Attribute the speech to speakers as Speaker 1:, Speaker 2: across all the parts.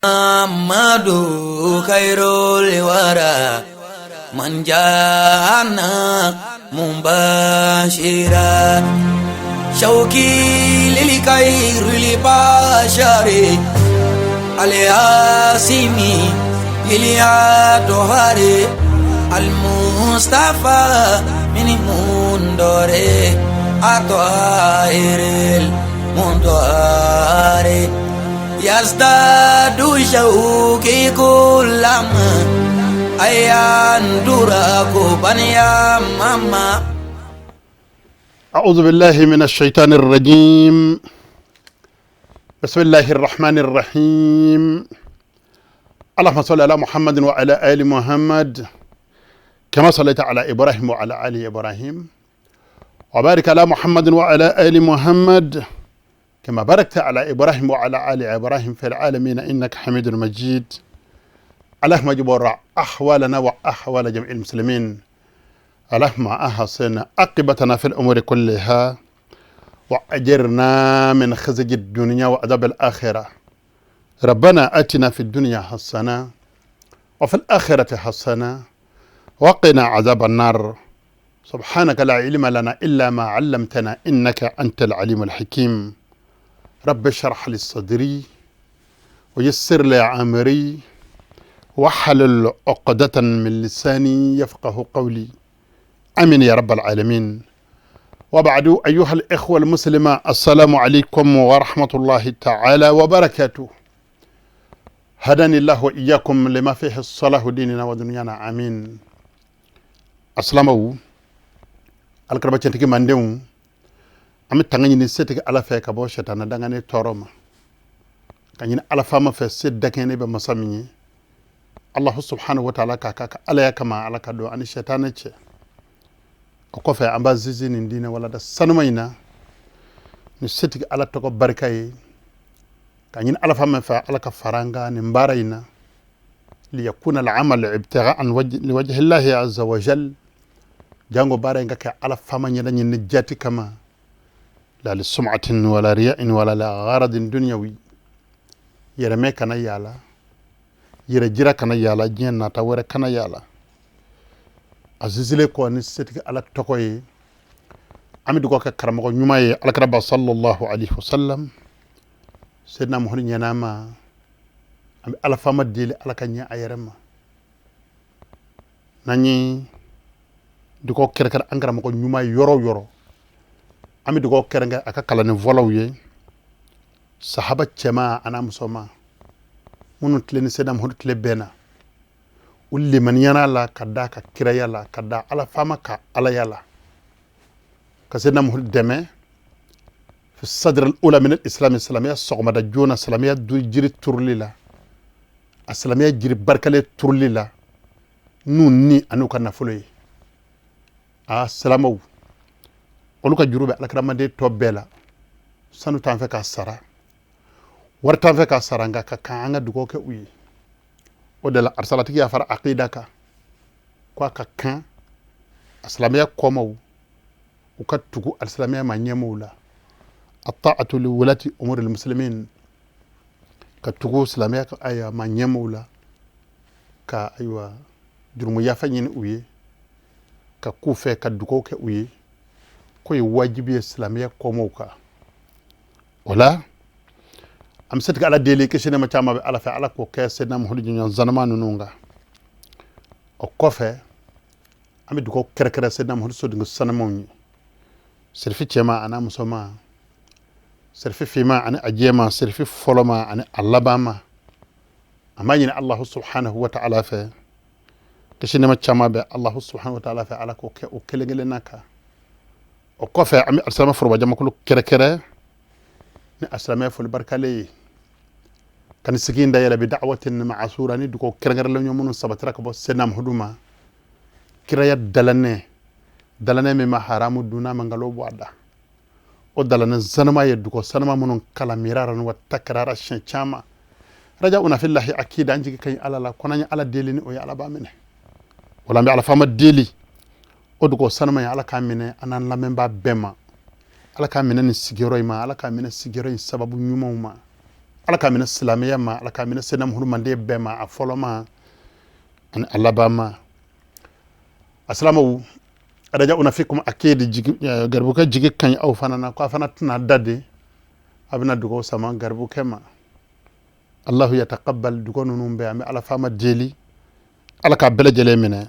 Speaker 1: Amadu khairul wara man jana mubashira shauki lil khairil bashari al-asimi lil atohari al-mustafa min mundore atohiril mundore yazdadu shauki kullama ayan duraku ya mama.
Speaker 2: أعوذ بالله من الشيطان الرجيم. بسم الله الرحمن الرحيم. اللهم صل على محمد وعلى آل محمد كما صليت على إبراهيم وعلى آل إبراهيم، وبارك على محمد وعلى آل محمد كما باركت على إبراهيم وعلى آل إبراهيم في العالمين إنك حميد مجيد. اللهم اجبر أحوالنا وأحوال جميع المسلمين. اللهم أحسن عاقبتنا في الأمور كلها وأجرنا من خزي الدنيا وعذاب الآخرة. ربنا آتنا في الدنيا حسنة وفي الآخرة حسنة وقنا عذاب النار. سبحانك لا علم لنا إلا ما علمتنا إنك أنت العليم الحكيم. رب اشرح لي صدري ويسر لي أمري واحلل عقدة من لساني يفقه قولي. آمين يا رب العالمين. وبعد، أيها الإخوة المسلمة، السلام عليكم ورحمة الله تعالى وبركاته. هداني الله وإياكم لما فيه الصلاح ديننا ودنيانا، آمين. السلام alkaraba cɛntigi mandenw, an bɛ tanga ɲini setigi Ala fɛ ka bɔ sɛtana dangane tɔɔrɔ ma, ka ɲini Ala faama fɛ, se dakɛnɛ bɛ masa min ye, Allahu subhanahu wa ta'ala, k'a ka Alaya kama Ala ka don ani sɛtanɛ cɛ. O kɔfɛ, an b'a zizi nin diinɛ walada sanuma in na ni setigi Ala tɔgɔ barika ye, ka ɲini Ala faama fɛ Ala ka fara an kan nin baara in na, liyakuna al-amal ibtigha'an liwajhi llahi azza wa jal. Jango baara in ka kɛ Ala faama ɲɛda ɲini jati kama, la li sum'atin wala riya'in wala la gharadin dunyawi. Yɛrɛmɛ kana yaala, yɛrɛ jira kana yaala, diɲɛ nata wɛrɛ kana yaala. A zizile kɔ ni setigi Ala tɔgɔ ye, an bɛ dugawu kɛ karamɔgɔ ɲuman ye, alakiraba sallallahu alaihi wasallam, Seydina Muhamadu ɲɛna ma. An bɛ Ala faama deli Ala ka ɲɛ a yɛrɛ ma. N'an ye dugawu kɛrɛnkɛrɛn an karamɔgɔ ɲuman ye yɔrɔ o yɔrɔ, an bɛ dugawu kɛrɛnkɛrɛn a ka kalanni fɔlɔw ye, sahaba cɛman an'a musoman minnu tile ni Seydina Muhamadu tile bɛnna, u limaniyana la ka da ka kiraya la, ka da Ala faama ka Alaya la, ka Seydina Muhamadu dɛmɛ fi sadr al-ula min al-islam, silamɛya sɔgɔmada joona, silamɛya jiri turuli la, a silamɛya jiri barikalen turuli la n'u ni an'u ka nafolo ye. A silamɛw, olu ka juru bɛ alakiramaden tɔ bɛɛ la. Sanu t'an fɛ k'a sara, wari t'an fɛ k'a sara, nka ka kan an ka dugawu kɛ u ye. O de la arisalatigi y'a fara akida kan ko a ka kan a silamɛya kɔmaw u ka tugu alisilamɛya ma ɲɛmɔgɔw la, at-ta'atu li wulati umuri muslimin, ka tugu silamɛya ayiwa ma ɲɛmɔgɔw la, ka ayiwa jurumu yafa ɲini u ye, ka k'u fɛ, ka dugawu kɛ u ye, k'o ye wajibi ye silamɛya kɔmaw kan. O la an bɛ se ka Ala deli kisi nɛɛma caman bɛ Ala fɛ, Ala k'o kɛ Seydina Muhamadu ɲɔgɔn zanama ninnu kan. O kɔfɛ, an bɛ dugawu kɛrɛnkɛrɛn Seydina Muhamadu sodenko sanumaw ye, sirifi cɛman ani musoman, sirifi finman ani a jɛman, sirifi fɔlɔma ani a labanma. An b'a ɲini Allahu subhanahu wa ta'ala fɛ kisi nɛɛma caman bɛ Allahu subhanahu wa ta'ala fɛ, Ala k'o kɛ o kelen kelenna kan. O kɔfɛ, an bɛ alisilamɛ foroba jamakulu kɛrɛkɛrɛ ni alisilamɛya foli barikalen ye, ka ni sigi in dayɛlɛ bi da'watin ma'asura, ni dugawu kɛrɛnkɛrɛnlen ye minnu sabatira ka bɔ Seydina Muhamadu ma, kiraya dalanɛ, dalanɛ min ma haramu dun n'a ma nkalon bɔ a da. O dalanɛ sanuma ye dugawu sanuma minnu kalan miraran wa takrara, siɲɛ caman. Raja una fillahi akida, an jigi ka ɲi Ala la, ko n'an ye Ala deli ni o ye, Ala b'a minɛ. O la an bɛ Ala faama deli, o dugawu sanuma ye, Ala k'a minɛ an n'an lamɛnbaa bɛɛ ma. Ala k'a minɛ nin sigiyɔrɔ in ma, Ala k'a minɛ sigiyɔrɔ in sababu ɲumanw ma. Ala k'a minɛ silamɛya ma, Ala k'a minɛ sena Muhamadu manden bɛɛ ma, a fɔlɔ ma ani a laban ma. A silamɛw, rajauna fikum akidi jigi garibukɛ jigi ka ɲi aw fana na, ko a fana tɛna da de, a bɛna dugawu sama garibukɛ ma. Allahu yataqabbal. Dugawu ninnu bɛɛ, an bɛ Ala faama deli, Ala k'a bɛɛ lajɛlen minɛ.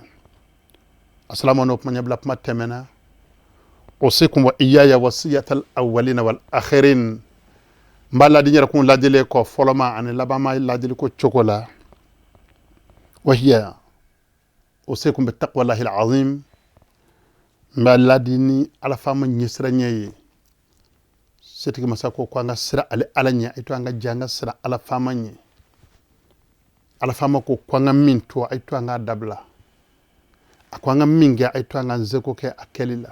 Speaker 2: Asalaamu, n'o kuma ɲɛbila kuma tɛmɛna. Usikum wa iyaya wasiyatal awwalina wal akhirin. N b'a ladi n yɛrɛ kun ladili kɔ fɔlɔma ani labanma ladili ko cogo la. Wahiya usikum bi taqwallahi alazim. N b'a ladi ni Ala faama ɲɛsiranɲɛ ye. Setigi masa ko an ka siran ale Ala ɲɛ, a to an ka jɛ an ka siran Ala faama ɲɛ. Ala faama ko an ka min to, a to an k'a dabila. A ko an ka min kɛ, a to an k'an seko kɛ a kɛli la.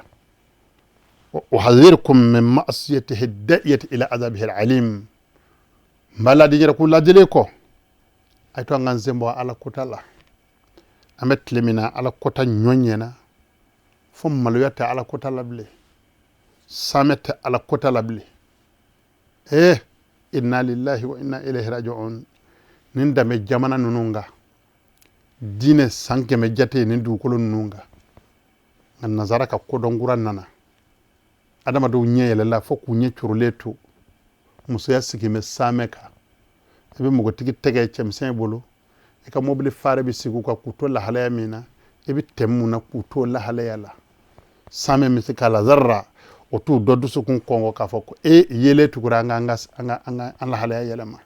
Speaker 2: Wa uhadhirukum min ma'siyatihi da'iyati ila azabihi alim. N b'a ladi n yɛrɛ kun ladili kɔ, a to an k'an sen bɔ Ala kota la. An bɛ tile min na, Ala kota ɲɔ ɲɛna fo maloya tɛ Ala kota la bilen, saamɛ tɛ Ala kota la bilen. Eh, inna lillahi wa inna ilayhi raji'un. Nin danbe jamana ninnu kan, diinɛ san 100 jate nin dugukolo ninnu kan, nka nazara ka kodɔn kura nana, adamadenw ɲɛ yɛlɛla fo k'u ɲɛ curulen to. Musoya sigi bɛ saamɛ kan. I bɛ npogotigi tɛgɛ cɛmisɛn bolo, i ka mobili fare bɛ sigi u kan k'u to lahalaya min na, i bɛ tɛmɛ mun na k'u to lahalaya la. Saamɛ misikala zarra o t'u dɔ dusukun kɔngɔ k'a fɔ ko e yelen tugura an ka an ka an ka an lahalaya yɛlɛma.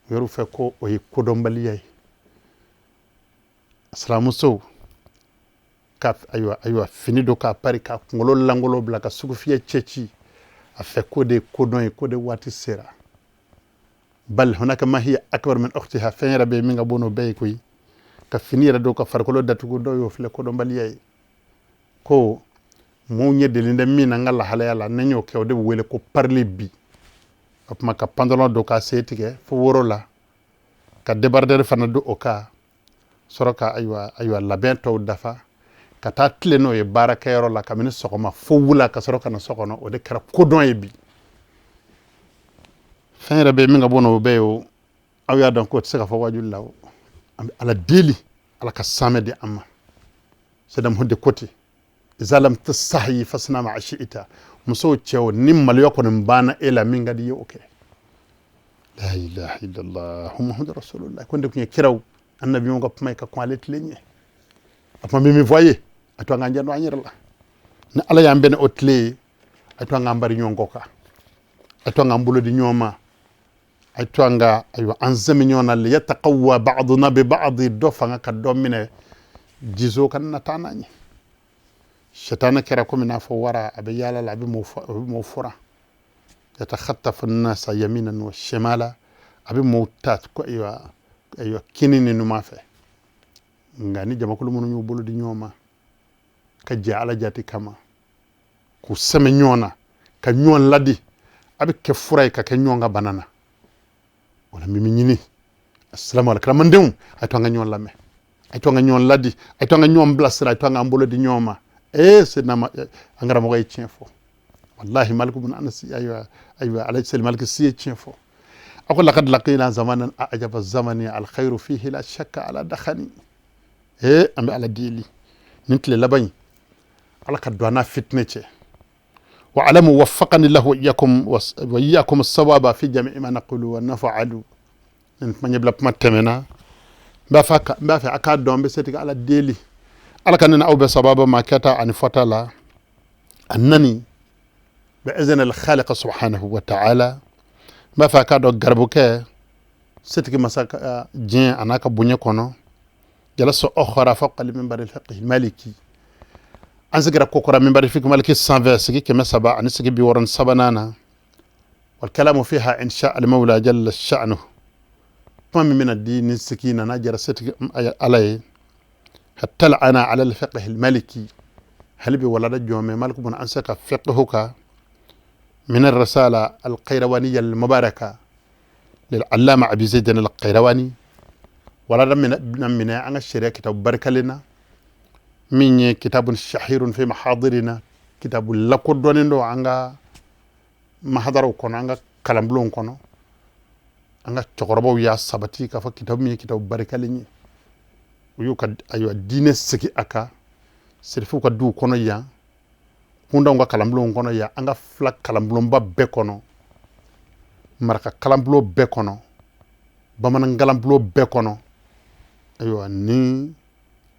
Speaker 2: O yɛrɛ fɛ ko o ye kodɔnbaliya ye. Silamusow ka ayiwa fini don k'a pari, k'a kunkolo langolo bila, ka sugufiyɛ cɛci, a fɛ ko de ye kodɔn ye, ko de waati sera. Bal hunaka ma hiya akbar min ukhtiha. Fɛn yɛrɛ bɛ yen min ka bon n'o bɛɛ ye koyi. Ka fini yɛrɛ don ka farikolo datugu, dɔw y'o filɛ kodɔnbaliya ye. Ko maaw ɲɛ delilen tɛ min na n ka lahalaya la, ni n y'o kɛ, o de bɛ wele ko parili bi. O tuma ka pantalon don k'a sen tigɛ fo woro la, ka débardeur fana don o kan, sɔrɔ ka ayiwa labɛn tɔw dafa, ka taa tile n'o ye baarakɛyɔrɔ la kabini sɔgɔma fo wula, ka sɔrɔ ka na so kɔnɔ, o de kɛra kodɔn ye bi. Fɛn yɛrɛ bɛ min ka bon n'o bɛɛ ye o, aw y'a dɔn k'o tɛ se ka fɔ wajuli la o. An bɛ Ala deli, Ala ka saamɛ di an ma. Sadamu de ko ten, iza lam tastahyi fasna ma shi'ita. Musow, cɛw, ni maloya kɔni banna e la, min ka di i ye o kɛ. La ilaha illallah Muhammadu rasulullah. Ko n de tun ye kiraw annabiw ka kuma ye ka kɔn ale tile ɲɛ. A kuma bɛ min fɔ a ye, a to an k'an janto an yɛrɛ la. Ni Ala y'an bɛn ni o tile ye, a to an k'an bari ɲɔgɔn kɔ kan, a to an k'an bolo di ɲɔgɔn ma, a to an ka ayiwa an sɛmɛ ɲɔgɔn na. Liyataqawwa ba'duna bi ba'di. Dɔ fanga ka dɔ minɛ, jizo kana na taa n'a ɲɛ. Shetana kɛra komi n'a fɔ wara, a bɛ yaala la, a bɛ mɔgɔw furan. Yatakhattafu nnasa yaminan wa shimala. A bɛ mɔgɔw ta ayiwa kini ni numan fɛ. Nka ni jamakulu minnu y'u bolo di ɲɔgɔn ma ka jɛ Ala jati kama, k'u sɛmɛ ɲɔgɔn na, ka ɲɔgɔn ladi, a bɛ kɛ fura ye ka kɛ ɲɔgɔn ka bana na. O la min bɛ ɲini asilamu alakiramandenw, a to an ka ɲɔgɔn lamɛn, a to an ka ɲɔgɔn ladi, a to an ka ɲɔgɔn bilasira, a to an k'an bolo di ɲɔgɔn ma. Ee, sidina an karamɔgɔ ye tiɲɛ fɔ wallahi. Maliku bin Anas, ayiwa Alaji Seli Maliki Si ye tiɲɛ fɔ. A ko laqad laqina zamanan ajaba zamani alkhairu fihi la shakka ala dakhani. Ee, an bɛ Ala deli nin tile laban in, Ala ka don an n'a fitinɛ cɛ. Wa alamu waffaqani lahu wa iyyakum as-sawaba fi jami'i ma naqulu wa naf'alu. Nin kuma ɲɛbila kuma tɛmɛna. N b'a fɛ a k'a dɔn, n bɛ se tigɛ Ala deli, Ala ka ne n'aw bɛɛ sababa ma kɛta ani fɔta la. A nani bi izni al-khaliq subhanahu wa ta'ala. N b'a fɛ a k'a dɔn, garibukɛ setigi masa ka diɲɛ a n'a ka bonya kɔnɔ, jalasa ukhra fawqa al-minbar al-fiqh al-maliki. An sigira kokura minbar fiqh maliki sanfɛ, sigi 300 ani sigi 63nan na. Wal fiha insha al-mawla jalla sha'nuhu. Kuma min bɛna di nin sigi na, n'a jɛra setigi Ala ye, hatta ana ala al-fiqh al-maliki. Hali bi walada jɔn maliku bun an se ka fiqhu ka من الرسالة القيروانية المباركة للعلامة أبي زيد القيرواني. ولا من عن الشريعة كتاب بركة لنا من كتاب شهير في محاضرنا، كتاب lakodɔnnen don an ka mahadaraw kɔnɔ, an ka kalanbulonw kɔnɔ. An ka cɛkɔrɔbaw y'a sabati k'a fɔ kitabu min ye kitabu barikalen ye. U y'u ka ayiwa diinɛ sigi a kan sirifuw ka duw kɔnɔ yan, kundanw ka kalanbulonw kɔnɔ yan, an ka fila kalanbulonba bɛɛ kɔnɔ, maraka kalanbulon bɛɛ kɔnɔ, bamanan kalanbulon bɛɛ kɔnɔ. Ayiwa, ni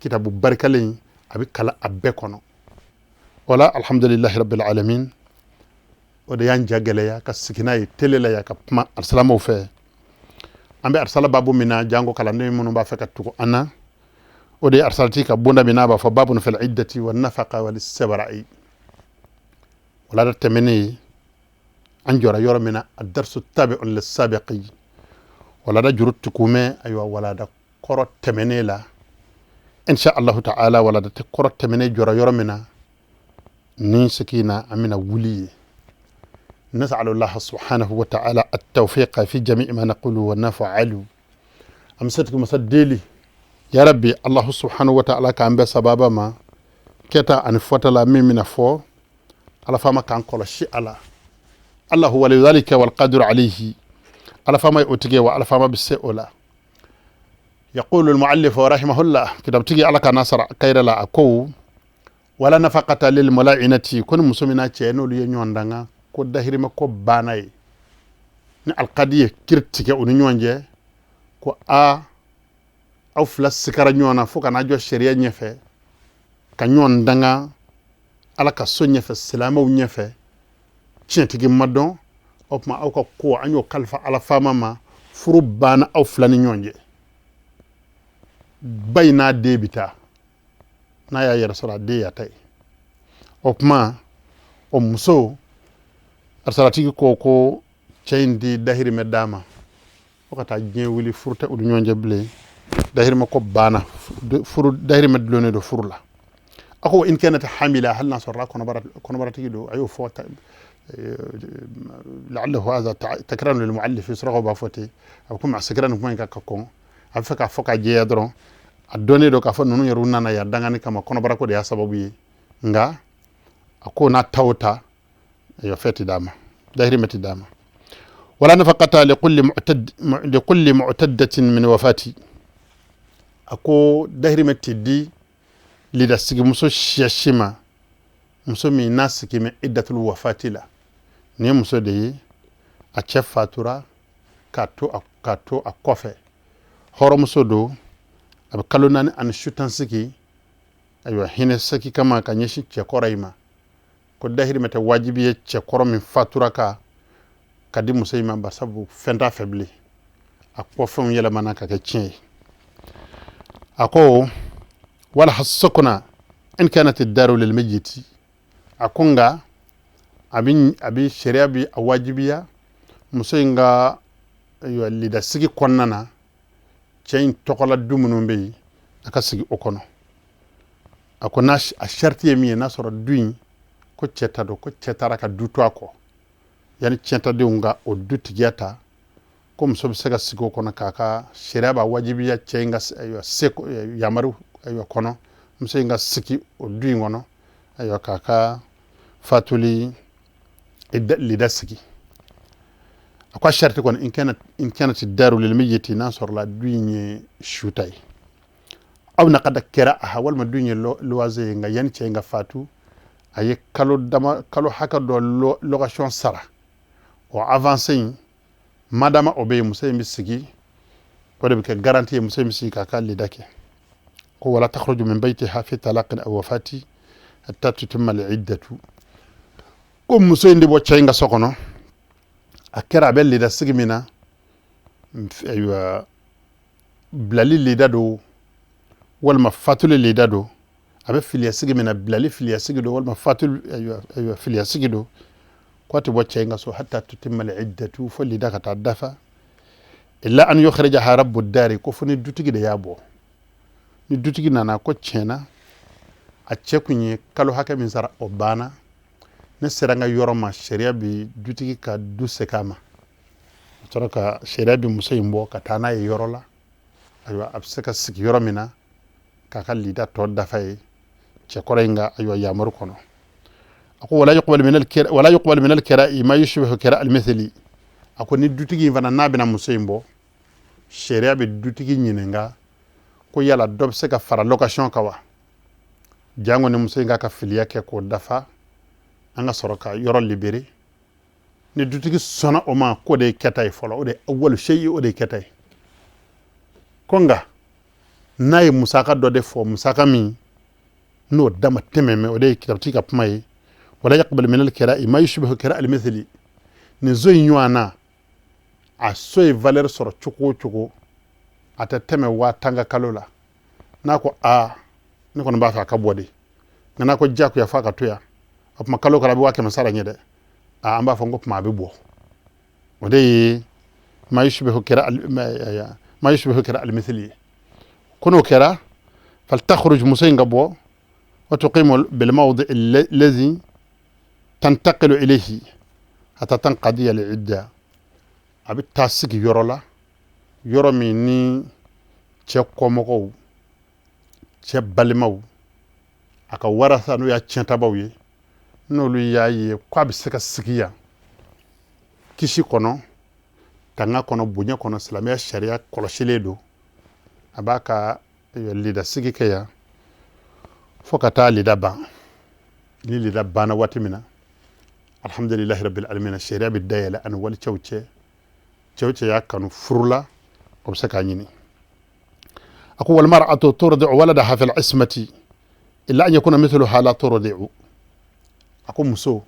Speaker 2: kitabu barikalen a bɛ kalan a bɛɛ kɔnɔ. Wala alhamdulilahi rabbil alamin. O de y'an ja gɛlɛya ka sigi n'a ye tele la yan ka kuma alisilamaw fɛ. An bɛ arisala babu min na, janko kalanden minnu b'a fɛ ka tugu an na, o de ye arisalati ka bonda min n'a b'a fɔ babun fil iddati wa nafaqa wal istibra'i. Wala da tɛmɛnen ye, an jɔra yɔrɔ min na, a darsu tabi'un lis-sabiqi, wala da juru tukumɛ. Ayiwa, wala da kɔrɔ tɛmɛnen la, insha allahu ta'ala, wala da kɔrɔ tɛmɛnen jɔra yɔrɔ min na, ni sigi na an bɛna wuli ye. نسأل الله سبحانه وتعالى التوفيق في جميع ما نقول ونفعل. An bɛ setigi masa deli, ya rabbi allahu subhanahu wa ta'ala, k'an bɛɛ sababa ma kɛta ani fɔta la. Min bɛna fɔ, Ala faama k'an kɔlɔsi a la. Allahu wali dhalika wal qadiru alayhi. Ala faama ye o tigi ye wa Ala faama bɛ se o la. يقول المؤلف رحمه الله, kitabutigi, Ala ka nasara kayira la, a ko wala nafaqata lil mula'inati. Ko ni muso min n'a cɛ n'olu ye ɲɔgɔn danga, ko dahirimɛ ko banna ye, ni alikadi ye kiri tigɛ u ni ɲɔgɔn cɛ ko a aw fila sikara ɲɔgɔn na fo ka n'a jɔ sariya ɲɛfɛ ka ɲɔgɔn danga Ala ka so ɲɛfɛ, silamɛw ɲɛfɛ, tiɲɛtigi ma dɔn, o tuma aw ka ko an y'o kalifa Ala faama ma. Furu banna aw fila ni ɲɔgɔn cɛ. Ba in n'a den bɛ taa, n'a y'a yɛrɛ sɔrɔ, a den y'a ta ye. O tuma o muso, arisalatigi ko cɛ in di dahirimɛ d'a ma fo ka taa diɲɛ wuli. Furu tɛ u ni ɲɔgɔn cɛ bilen, dahirimɛ ko banna, furu dahirimɛ dulonnen don furu la. A ko in kanat hamila, hali n'a sɔrɔla kɔnɔbaratigi don. A y'o fɔ la'allahu hadha takrar lil muallif. Surakaw b'a fɔ ten, a bɛ komi a seginna nin kuma in kan ka kɔn. A bɛ fɛ k'a fɔ ka jɛya dɔrɔn. A dɔnnen don k'a fɔ ninnu yɛrɛ nana yan dangani kama, kɔnɔbarako de y'a sababu ye. Nka a ko n'a ta o ta, ayiwa, fɛn ti d'a ma, dahirimɛ ti d'a ma. Wala nafaqata likulli mu'taddatin min wafati. A ko dahirimɛ ti di lidasigimuso siya si ma, muso min n'a sigi mɛ iddatul wafati la. Nin ye muso de ye, a cɛ fatura k'a to a kɔfɛ, hɔrɔnmuso don, a bɛ kalo 4 ani su 10 sigi. Ayiwa, hinɛ segi kama ka ɲɛsin cɛkɔrɔ in ma, ko dahirimɛ tɛ wajibi ye cɛkɔrɔ min fatura ka di muso in ma, barisabu fɛn t'a fɛ bilen, a kɔfɛnw yɛlɛmana ka kɛ tiɲɛ ye. A ko wala hasukuna in kanat daru lil mayyiti. A ko nka a bɛ sariya bi a wajibiya muso in ka, ayiwa, lidasigi kɔnɔna na, cɛ in tɔgɔla du minnu bɛ yen, a ka sigi o kɔnɔ. A ko n'a a sariti ye min ye, n'a sɔrɔ du in ko cɛ ta don, ko cɛ taara ka du to a kɔ, yanni tiɲɛtadenw ka o du tigiya ta, ko muso bɛ se ka sigi o kɔnɔ k'a ka sariya b'a wajibiya cɛ in ka, ayiwa, se yamaru, ayiwa, kɔnɔ, muso in ka sigi o du in kɔnɔ, ayiwa, k'a ka fatuli lida sigi. A ko a sariti kɔni, in kanat daru lil mayyiti, n'a sɔrɔla du in ye su ta ye, aw naqada kɛra a walima du in ye luwanze ye, nka yanni cɛ in ka fatu, a ye kalo dama, kalo hakɛ dɔ location sara, o avance in madama o bɛ yen, muso in bɛ sigi, o de bɛ kɛ garantie ye, muso in bɛ sigi k'a ka lida kɛ. Ko wala takhruju min baytiha fi talaqin aw wafati hatta tutimma al-iddatu. Ko muso in de bɔ cɛ in ka so kɔnɔ, a kɛra a bɛ lida sigi min na, ayiwa, bilali lida don walima fatuli lida don, a bɛ filiya sigi min na, bilali filiya sigi don walima fatuli, ayiwa, filiya sigi don, ko a tɛ bɔ cɛ in ka so hatta tutimma al-iddatu, fo lida ka taa dafa. Illa an yukhrijaha rabbu dari, ko fo ni dutigi de y'a bɔ. Ni dutigi nana ko tiɲɛna a cɛ kun ye kalo hakɛ min sara, o banna, ne sera n ka yɔrɔ ma, sariya bi dutigi ka du segin a ma. O sɔrɔ ka sariya bi muso in bɔ ka taa n'a ye yɔrɔ la, ayiwa, a bɛ se ka sigi yɔrɔ min na k'a ka lida tɔ dafa ye cɛkɔrɔ in ka, ayiwa, yamaru kɔnɔ. A ko wala yuqbal min al kira'i ma yushbihu kira al mithli. A ko ni dutigi in fana n'a bɛna muso in bɔ, sariya bɛ dutigi ɲininka ko yala dɔ bɛ se ka fara location kan wa, jango ni muso in k'a ka filiya kɛ k'o dafa, an ka sɔrɔ ka yɔrɔ libérer. Ni dutigi sɔnna o ma, k'o de ye kɛta ye fɔlɔ, o de ye awwalu seyi, o de ye kɛta ye. Ko nka n'a ye musaka dɔ de fɔ, musaka min n'o dama tɛmɛ mɛ, o de ye kitabutigi ka kuma ye, wala yaqbalu min al-kira'i ma yushbihu kira al-mithli. Nin so in ɲɔgɔn na, a so ye valeur sɔrɔ cogo o cogo, a tɛ tɛmɛ 10,000 ka kalo la. N'a ko aa, ne kɔni b'a fɛ a ka bɔ de, nka n'a ko diyagoya f'a ka to yan, o tuma kalo kalo a bɛ 100,000 sara n ye dɛ, aa, an b'a fɔ n ko tuma a bɛ bɔ. O de ye ma yushbihu kira ma yushbihu kira al-mithli ye. Ko n'o kɛra, faltakhruj, muso in ka bɔ, wa tuqimu bil mawdi allazi tantaqilu ilayhi hatta tanqadiya al-idda. A bɛ taa sigi yɔrɔ la, yɔrɔ min ni cɛ kɔmɔgɔw, cɛ balimaw, a ka warasa, n'o y'a tiɲɛtabaw ye, n'olu y'a ye k'a bɛ se ka sigi yan kisi kɔnɔ, tanga kɔnɔ, bonya kɔnɔ, silamɛya sariya kɔlɔsilen don, a b'a ka lidasigi kɛ yan fo ka taa lida ban. Ni lida banna waati min na, alhamdulilahi rabbil alamin, sariya bɛ dayɛlɛ ani walicɛw cɛ. Cɛw cɛ y'a kanu furu la, o bɛ se k'a ɲini. A ko walmar'atu turdi'u waladaha fil ismati illa an yakuna mithluha la turdi'u. A ko muso,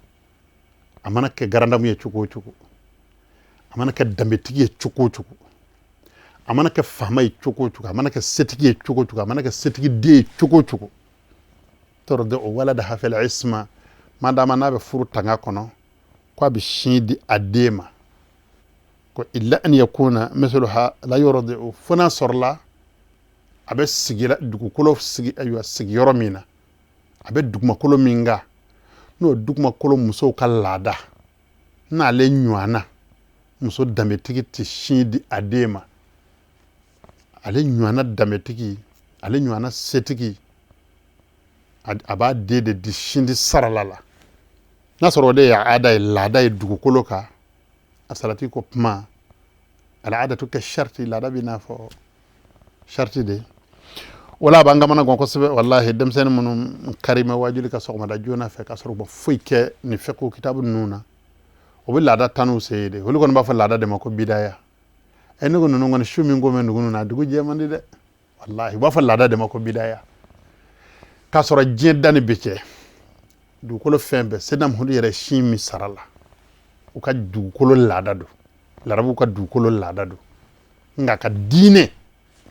Speaker 2: a mana kɛ garandamu ye cogo o cogo, a mana kɛ danbetigi ye cogo o cogo, a mana kɛ faama ye cogo o cogo, a mana kɛ setigi ye cogo o cogo, a mana kɛ setigi den ye cogo o cogo, turdi'u waladaha fil isma, madama n'a bɛ furu tanga kɔnɔ, ko a bɛ sin di a den ma. Ko illa an yakuna mithluha la yurdi'u, fo n'a sɔrɔla a bɛ sigira dugukolo sigi, ayiwa, sigiyɔrɔ min na, a bɛ dugumakolo min kan, n'o dugumakolo musow ka laada n'ale ɲɔgɔnna muso danbetigi tɛ sin di a den ma, ale ɲɔgɔnna danbetigi, ale ɲɔgɔnna setigi, a b'a den de di sindi sarala la. N'a sɔrɔ o de ye aada ye, laada ye dugukolo kan. A salati ko kuma al'adatu ka sharti, laada b'i n'a fɔ sharti de. Wala a b'an kamana gan kosɛbɛ walahi. Denmisɛnnin minnu kari ma wajuli ka sɔgɔmada joona fɛ k'a sɔrɔ u ma foyi kɛ nin fiqhu kitabu ninnu na, o bɛ laada tanu se ye de. Olu kɔni b'a fɔ laada de ma ko bidaya. Ɛ, ne ko ninnu kɔni su min ko mɛn dugu ninnu na, dugu jɛ man di dɛ walahi. U b'a fɔ laada de ma ko bidaya, k'a sɔrɔ diɲɛ danni bɛ cɛ dugukolo fɛn bɛɛ, Seydina Muhamadu yɛrɛ sin min sara la, u ka dugukolo laada don, larabuw ka dugukolo laada don. Nka ka diinɛ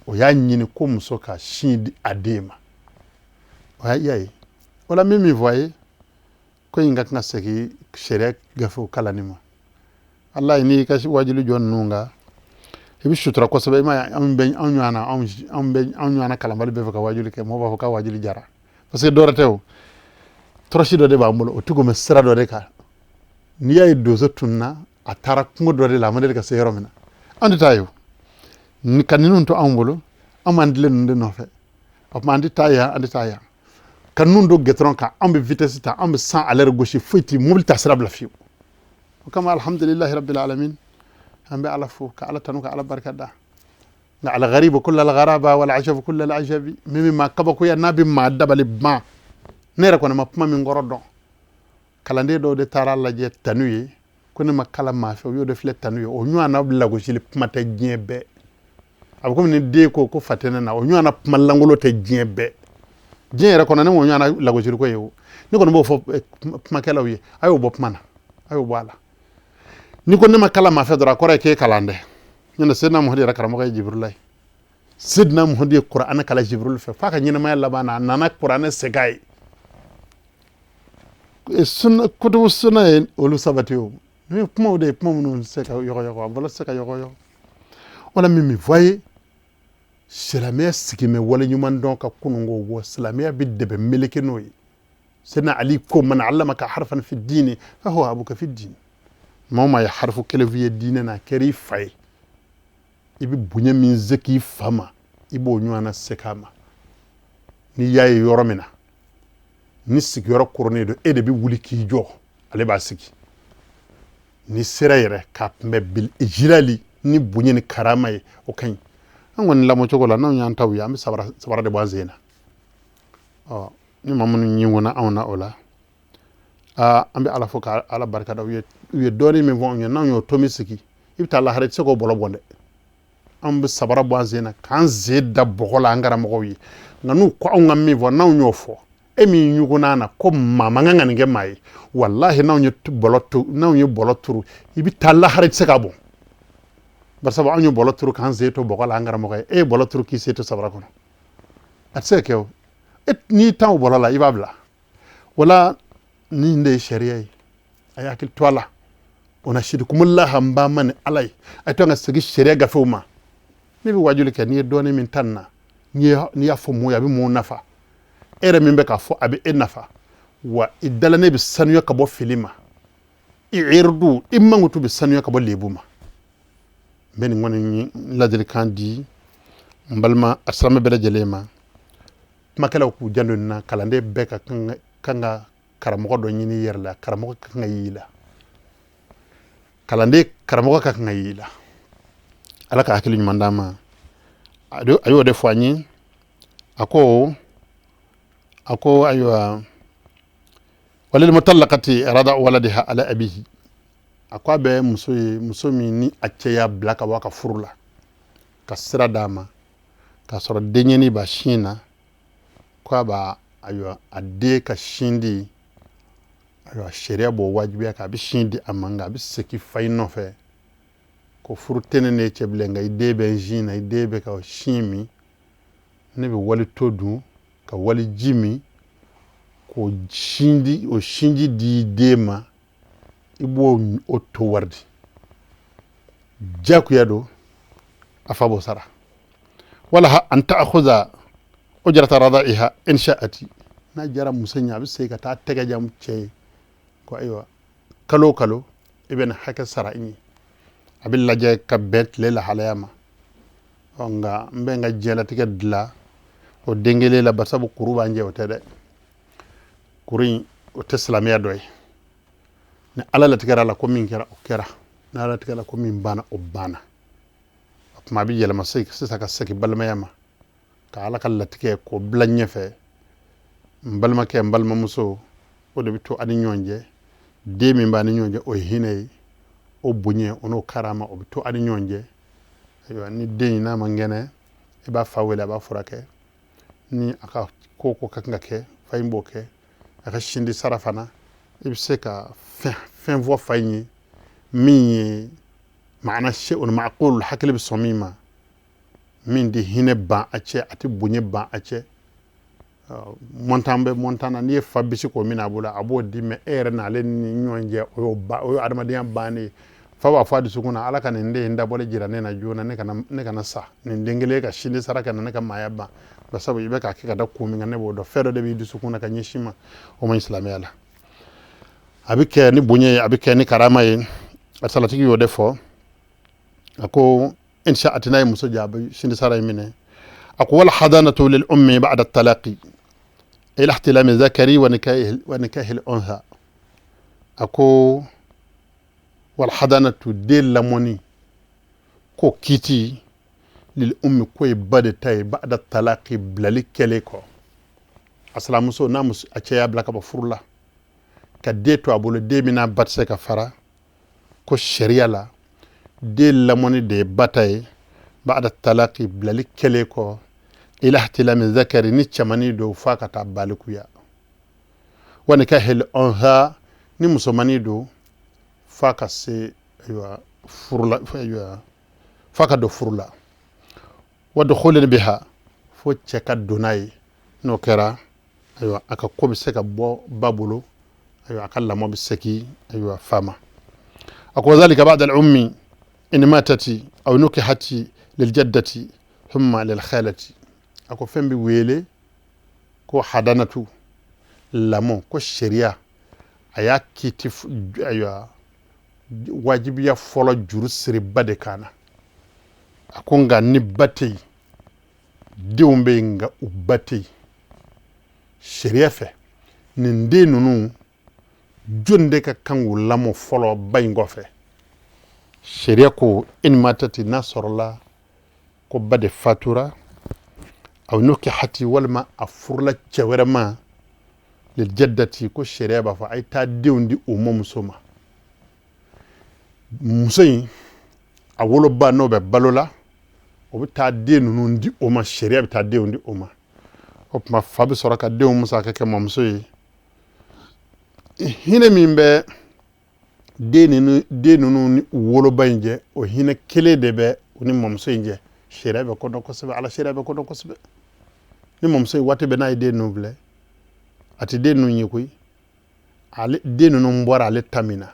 Speaker 2: o y'a ɲini ko muso ka sin di a den ma, o y'a ye. O la min fɔ a ye ko in ka kan ka segin sariya gafew kalanni ma. Walahi, n'i ka wajuli jɔ ninnu kan, i bɛ sutura kosɛbɛ. I m'a ye, anw bɛ anw ɲɔgɔn na, anw bɛ anw ɲɔgɔn na kalanbali bɛɛ fɛ ka wajuli kɛ, mɔgɔw b'a fɔ k'a wajuli jara, parce que dɔwɛrɛ tɛ, o tɔrɔsi dɔ de b'an bolo, o tigiw bɛ sira dɔ de kan. N'i y'a ye donso tununna, a taara kungo dɔ de la, a ma deli ka se yɔrɔ min na. An tɛ taa ye o, ka ninnu to anw bolo, an b'an tilen ninnu de nɔfɛ. O tuma an tɛ taa yan, an tɛ taa yan, ka ninnu don gɛtɔrɔn kan, an bɛ vitesse ta, an bɛ 100 à l'heure gosi, foyi tɛ mobili ta sira bila fiyewu. O kama, alhamdulilahi rabbil alamin, an bɛ Ala fo, ka Ala tanu, ka Ala barika da. Nka algharibu kulla algharaba wal ajabu kulla alajabi, min bɛ maa kabakoya n'a bɛ maa dabali ban, ne yɛrɛ kɔni ma kuma min kɔrɔ dɔn. Kalanden dɔw de taara lajɛ tanu ye ko ne ma kalan maa fɛ, u y'o de filɛ tanu ye. O ɲɔgɔnna lagosili kuma tɛ diɲɛ bɛɛ. A bɛ komi ni den ko ko fa tɛ ne na, o ɲɔgɔnna kuma lankolon tɛ diɲɛ bɛɛ, diɲɛ yɛrɛ kɔnɔ. Ne m'o ɲɔgɔnna lagosili ko ye o. Ne kɔni b'o fɔ kumakɛlaw ye, a y'o bɔ kuma na, a y'o bɔ a la. N'i ko ne ma kalan maa fɛ dɔrɔn, a kɔrɔ ye k'e kalan dɛ. Ɲɔntɛ Seydina Muhamadu yɛrɛ karamɔgɔ ye Jibirila ye. Seydina Muhamadu ye Kuranɛ kalan Jibirili fɛ f'a ka ɲɛnamaya laban na, a nana Kuranɛ segin a ye. Sunna, kutubu sunna ye olu sabati. O ni kumaw de ye kuma minnu tɛ se ka yɔgɔyɔgɔ, a bolo tɛ se ka yɔgɔyɔgɔ. Wala min fɔ a ye, silamɛya sigimɛ waleɲuman dɔn ka kununko wɔ, silamɛya bɛ dɛbɛ meleke n'o ye. Seydina Ali ko man allamaka harfan fi diini fa huwa abuka fi diini. Maa o maa ye harifu kelen f'i ye diinɛ na, a kɛra i fa ye. I bɛ bonya min se k'i fa ma, i b'o ɲɔgɔnna se k'a ma. N'i y'a ye yɔrɔ min na ni sigiyɔrɔ koronnen don, e de bɛ wuli k'i jɔ, ale b'a sigi. N'i sera yɛrɛ k'a kunbɛn bil ijlali, ni bonya ni karama ye, o ka ɲi. An kɔni lamɔcogo la, n'anw y'an taw ye, an bɛ sabara de bɔ an sen na. Ɔ, ni maa minnu ɲingunna anw na o la, aa, an bɛ Ala fo ka Ala barika da. U ye dɔɔnin min fɔ anw ye, n'anw y'o tomi sigi, i bɛ taa lahara, i tɛ se k'o bɔlɔ bɔn dɛ. Anw bɛ sabara bɔ an sen na k'an sen da bɔgɔ la an karamɔgɔw ye. Nka n'u ko anw ka min fɔ, n'anw y'o fɔ, e min ɲugunna na ko maa man kan ka nin kɛ maa ye, walahi, n'anw ye bɔlɔ turu, i bɛ taa lahara, i tɛ se k'a bɔn. Barisa anw ye bɔlɔ turu k'an sen to bɔgɔ la an karamɔgɔ ye, e ye bɔlɔ turu k'i sen to sabara kɔnɔ, a tɛ se ka kɛ o. E n'i tan o bɔlɔ la, i b'a bila. Wala nin de ye sariya ye. A ye hakili to a la. Unashidukumullaha, n b'a ma ni Ala ye, a ye to an ka segin sariya gafew ma. Ne bɛ wajuli kɛ, n'i ye dɔɔnin min ta nin na, n'i y'a fɔ mɔɔ ye, a bɛ mɔɔw nafa. E yɛrɛ min bɛ k'a fɔ, a bɛ e nafa wa. I dalanen bɛ sanuya ka bɔ fili ma, i irdu, i mankutu bɛ sanuya ka bɔ lebu ma. N bɛ nin kɔni ladilikan di n balima a silamɛ bɛɛ lajɛlen ma. Kumakɛlaw k'u janto nin na. Kalanden bɛɛ ka kan ka karamɔgɔ dɔ ɲini i yɛrɛ la. Karamɔgɔ ka kan ka y'i la, kalanden karamɔgɔ ka kan ka y'i la. Ala ka hakili ɲuman d'an ma. A y'o de fɔ an ye. A ko ayiwa, walil mutallaqati rada waladiha ala abihi. A ko a bɛ muso ye, muso min ni a cɛ y'a bila ka bɔ a ka furu la, ka sira d'a ma k'a sɔrɔ denyɛnin b'a sin na, ko a b'a, ayiwa, a den ka sin di. Ayiwa, sariya b'o wajibiya kan, a bɛ sin di a ma, nka a bɛ segin fa in nɔfɛ ko furu tɛ ne n'e cɛ bilen, nka i den bɛ n sin na, i den bɛ ka sin min, ne bɛ wali to dun ka wali ji min, k'o sin di, o sinji di i den ma, i b'o o to wari di. Jakuya don, a fa b'o sara. Walaha an ta'khudha ujrata radaiha in sha'ati. N'a jara muso ɲɛ, a bɛ segin ka taa tɛgɛ jan cɛ ye ko ayiwa, kalo o kalo i bɛ nin hakɛ sara n ye. A bɛ lajɛ ka bɛn tile lahalaya ma. Ɔ, nka n bɛ n ka diɲɛlatigɛ dilan o den kelen la, barisabu kuru b'an jɛ. O tɛ dɛ, kuru in, o tɛ silamɛya dɔ ye. Ni Ala latigɛra la ko min kɛra, o kɛra. Ni Ala latigɛra la ko min banna, o banna. O tuma a bɛ yɛlɛma sisan ka segin balimaya ma, ka Ala ka latigɛ k'o bila ɲɛfɛ. N balimakɛ, n balimamuso, o de bɛ to a ni ɲɔgɔn cɛ. Den min b'a ni ɲɔgɔn cɛ, o ye hinɛ ye, o bonya, o n'o karama, o bɛ to a ni ɲɔgɔn cɛ. Ayiwa, ni den in n'a man kɛnɛ, i b'a fa wele, a b'a furakɛ. Ni a ka ko ko ka kan ka kɛ, fa in b'o kɛ. A ka sindi sara fana, i bɛ se ka fɛn fɛn fɔ fa in ye min ye maana shay'un ma'qul, hakili bɛ sɔn min ma, min tɛ hinɛ ban a cɛ, a tɛ bonya ban a cɛ. Montant bɛ montant na, n'i ye fa bisi k'o minɛ a bolo, a b'o di. Mais e yɛrɛ n'ale ni ɲɔgɔn cɛ, o ye adamadenya bannen ye. Fa b'a fɔ a dusukun na: Ala ka nin den in dabɔli jira ne na joona, ne kana sa nin den kelen ka sindi sara ka na ne ka maaya ban. Basabu i bɛ k'a kɛ ka da kun min kan, ne b'o dɔn. Fɛn dɔ de b'i dusukun na ka ɲɛsin ma, o ma ɲi silamɛya la. A bɛ kɛ ni bonya ye, a bɛ kɛ ni karama ye. A salatigi y'o de fɔ. A ko in sha'at, n'a ye muso jɛ, a bɛ sindi sara in minɛ. A ko wal hadanatu lil ummi ba'da talaqi ila ihtilami zakari wa nikahi al untha. A ko wal hadanatu, den lamɔni ko kiti, lil ummi, ko ye ba de ta ye, ba'da talaqi, bilali kɛlen kɔ. A silamuso n'a muso, a cɛ y'a bila ka bɔ furu la ka den to a bolo, den min n'a ba tɛ se ka fara, ko sariya la den lamɔni de ye ba ta ye, ba'da talaqi, bilali kɛlen kɔ, ila ihtilami zakari, ni cɛmannin don, f'a ka taa balikuya, wa nikahil untha, ni musomannin don, f'a ka se, ayiwa, furu la, ayiwa, f'a ka don furu la, wa dukhulin biha, fo cɛ ka don n'a ye. N'o kɛra, ayiwa, a ka ko bɛ se ka bɔ ba bolo, ayiwa, a ka lamɔ bɛ segin, ayiwa, fa ma. A ko zalika ba'da al-ummi in matati aw nukihati liljaddati thumma lilkhalati. A ko fɛn bɛ wele ko hadanatu, lamɔ, ko sariya a y'a kiti, ayiwa, wajibiya fɔlɔ juru siri ba de kan na. A ko nka ni ba tɛ yen, denw bɛ yen nka u ba tɛ yen, sariya fɛ nin den ninnu, jɔn de ka kan k'u lamɔ fɔlɔ ba in kɔfɛ? Sariya ko in matati, n'a sɔrɔla ko ba de fatura, aw nukihati, walima a furula cɛ wɛrɛ ma, lil jaddati, ko sariya b'a fɔ a ye taa denw di o mɔmuso ma. Muso in a woloba n'o bɛ balo la, o bɛ taa den ninnu di o ma. Sariya bɛ taa denw di o ma. O tuma fa bɛ sɔrɔ ka denw musaka kɛ mɔmuso ye. Hinɛ min bɛ den ninnu ni u woloba in cɛ, o hinɛ kelen de bɛ u ni mɔmuso in cɛ. Sariya bɛ ko dɔn kosɛbɛ, ala sariya bɛ ko dɔn kosɛbɛ. Ni mɔmuso ye waati bɛɛ n'a ye den ninnu filɛ, a tɛ den ninnu ye koyi. Ale den ninnu bɔra ale ta min na,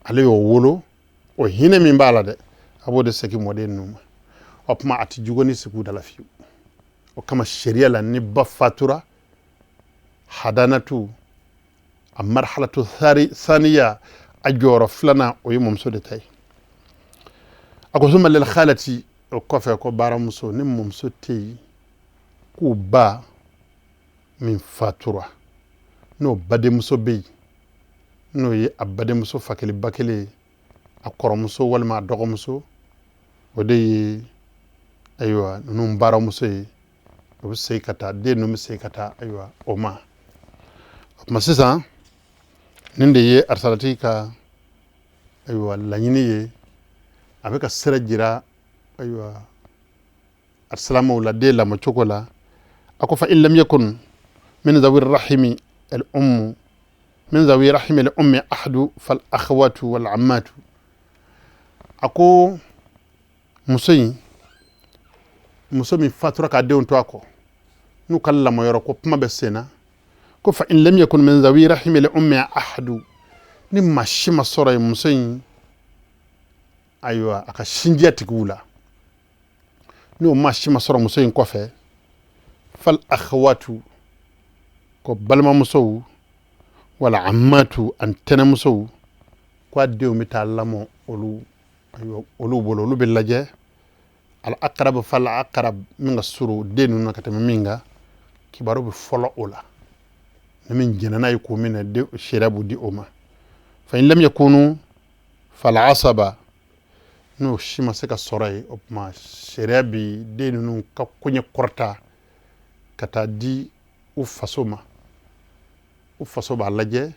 Speaker 2: ale y'o wolo, o hinɛ min b'a la dɛ, a b'o de segin mɔden ninnu ma. O tuma a tɛ juguni sigi u da la fiyewu. O kama sariya la, ni ba fatura, hadanatu a marhalatu saniya, a jɔyɔrɔ filanan, o ye mɔmuso de ta ye. A ko summa lil khalati, o kɔfɛ ko baaramuso. Ni mɔmuso tɛ yen, k'u ba min fatura, n'o badenmuso bɛ yen, n'o ye a badenmuso fa kelen ba kelen ye, a kɔrɔmuso walima a dɔgɔmuso, o de ye ayiwa ninnu baaramuso ye. O bɛ segin ka taa, den ninnu bɛ segin ka taa ayiwa o ma. O tuma sisan nin de ye arisalatigi ka ayiwa laɲini ye. A bɛ ka sira jira ayiwa alisilamɛw la den lamɔcogo la. A ko fa in lam yakun min zawi rahimi al ummu min zawi rahimi al ummi ahadu fal akhawatu wal ammatu. A ko muso in, muso min fatura k'a denw to a kɔ, n'u ka lamɔyɔrɔ ko kuma bɛ sen na, ko fa in lam yakun min zawi rahimi al ummi ahadu, ni maa si ma sɔrɔ yen muso in ayiwa a ka sinjiya tigiw la, n'o maa si ma sɔrɔ muso in kɔfɛ, fal akhawatu, ko balimamusow, wala ammatu, ani tɛnɛmusow, ko a denw bɛ taa lamɔ olu ayiwa olu bolo. Olu bɛ lajɛ al aqrab fal aqrab, min ka surun den ninnu na ka tɛmɛ min kan, kibaru bɛ fɔlɔ o la. Ni min jɛnna n'a ye k'o minɛ, sariya b'o di o ma. Fa in lam yakunu fal asaba, n'o si ma se ka sɔrɔ yen, o tuma sariya bi den ninnu ka koɲɛ kɔrɔta ka taa di u faso ma. U faso b'a lajɛ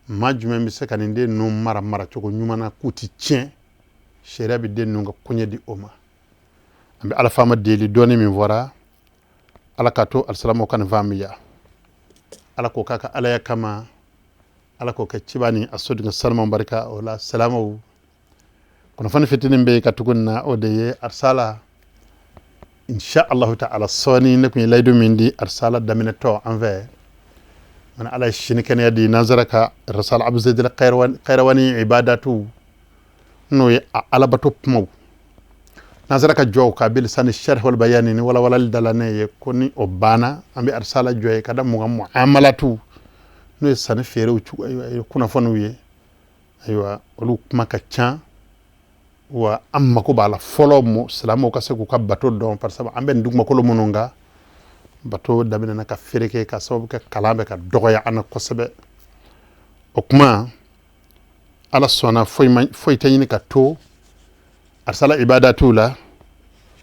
Speaker 2: maa jumɛn bɛ se ka nin den ninnu mara maracogo ɲuman na k'u ti tiɲɛ, sariya bɛ den ninnu ka koɲɛ di o ma. An bɛ ala faama deli, dɔɔni min fɔra, ala k'a to alisilamɛw ka nin faamuya. Ala k'o k'a ka alaya kama, ala k'o kɛ ciba ni a sodenkɛ sanuman barika. O la silamɛw, kunnafoni fitinin bɛ yen ka tugu nin na, o de ye arisala insha allahu ta'ala sɔɔni. Ne tun ye layidu min di arisala daminɛtɔ an fɛ mana, ala ye sini kɛnɛya di, n'an sera ka risala Abu Zayd Qayrawani ibadatu, n'o ye a alabato kumaw, n'an sera ka jɔ ka bilisani sharh wal bayani ni walawalali dala ne ye, ko ni o banna, an bɛ arisala jɔ ye ka da mun kan? Muamalatu, n'o ye sanni feerew kunnafoniw ye. Ayiwa olu kuma ka ca wa an mako b'a la fɔlɔ mo silamɛw ka se k'u ka bato dɔn, parce que an bɛ nin dugumakolo minnu kan, bato daminɛna ka fereke ka sababu kɛ kalan bɛ ka dɔgɔya an na kosɛbɛ. O kuma ala sɔnna, foyi tɛ ɲini ka to arisala ibadatuw la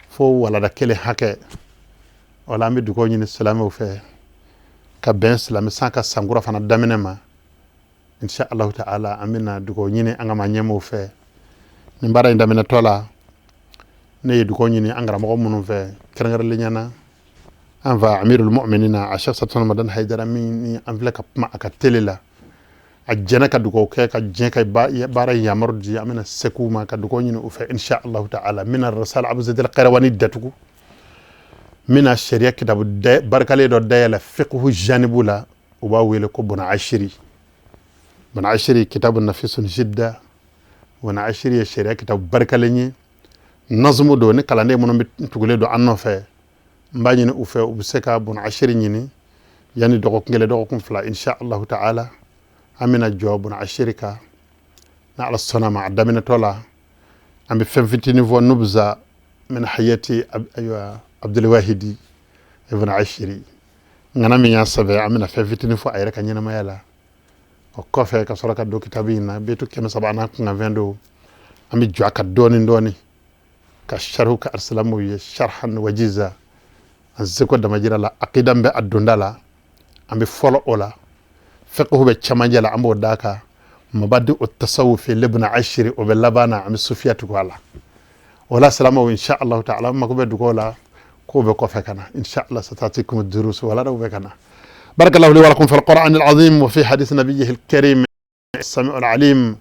Speaker 2: fo walada kelen hakɛ. O la an bɛ dugawu ɲini silamɛw fɛ ka bɛn silamɛ san ka sankura fana daminɛ ma. Insha allahu ta'ala an bɛna dugawu ɲini an ka maa ɲɛmɔgɔw fɛ. Nin baara in daminɛtɔ la, ne ye dugawu ɲini an karamɔgɔ minnu fɛ, kɛrɛnkɛrɛnlenya na an fa amirul mu'minina a Cheikh Satana Madani Haidara min ni an filɛ ka kuma a ka tele la, a jɛnɛ ka dugawu kɛ, ka jɛn ka baara in yamaru di. An bɛna segin u ma ka dugawu ɲini u fɛ insha allahu ta'ala. N bɛna risala Abu Zayd al-Qayrawani datugu, n bɛna sariya kitabu barikalen dɔ dayɛlɛ fiqhu janibu la, u b'a wele ko Buna Ashiri. Buna Ashiri kitabu nafisun jidda. Buna Ashiri ye sariya kitabu barikalen ye, nazumu don. Ni kalanden minnu bɛ tugulen don an nɔfɛ, n b'a ɲini u fɛ u bɛ se ka Buna Ashiri ɲini yanni dɔgɔkun kelen, dɔgɔkun fila, insha allahu ta'ala an bɛna jɔ Buna Ashiri kan ni ala sɔnna ma. A daminɛtɔ la, an bɛ fɛn fitinin fɔ, nubza min hayati ayiwa Abdulwahidi ibn Ashiri, ŋana min y'a sɛbɛn, an bɛna fɛn fitinin fɔ a yɛrɛ ka ɲɛnamaya la. O kɔfɛ ka sɔrɔ ka don kitabu in na, betu 300 n'a kunkanfɛn don. An bɛ jɔ a kan dɔɔni dɔɔni ka sarihu kɛ alisilamɛw ye, sharhan wajiza, an seko damajira la. Akida bɛ a donda la, an bɛ fɔlɔ o la. Fiqhu bɛ cɛmancɛ la, an b'o d'a kan. Mabadi o tasawufi libna ashiri, o bɛ laban na, an bɛ sufiya tugu a la. O la silamɛw, insha Allah ta'ala, an mako bɛ dugaw la k'o bɛ kɔfɛ ka na. Insha Allah satatikum durus wala bɛ ka na. بارك الله لي ولكم في القرآن العظيم وفي حديث نبيه الكريم السميع العليم.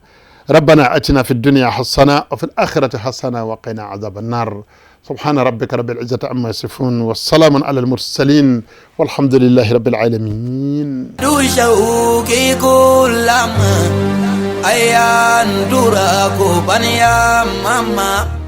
Speaker 2: ربنا أتنا في الدنيا حسنة وفي الآخرة حسنة وقنا عذاب النار. سبحان ربك رب العزة عما يصفون والسلام على المرسلين والحمد لله رب العالمين.
Speaker 1: Du shauki kulama ayan dura ko banya mama.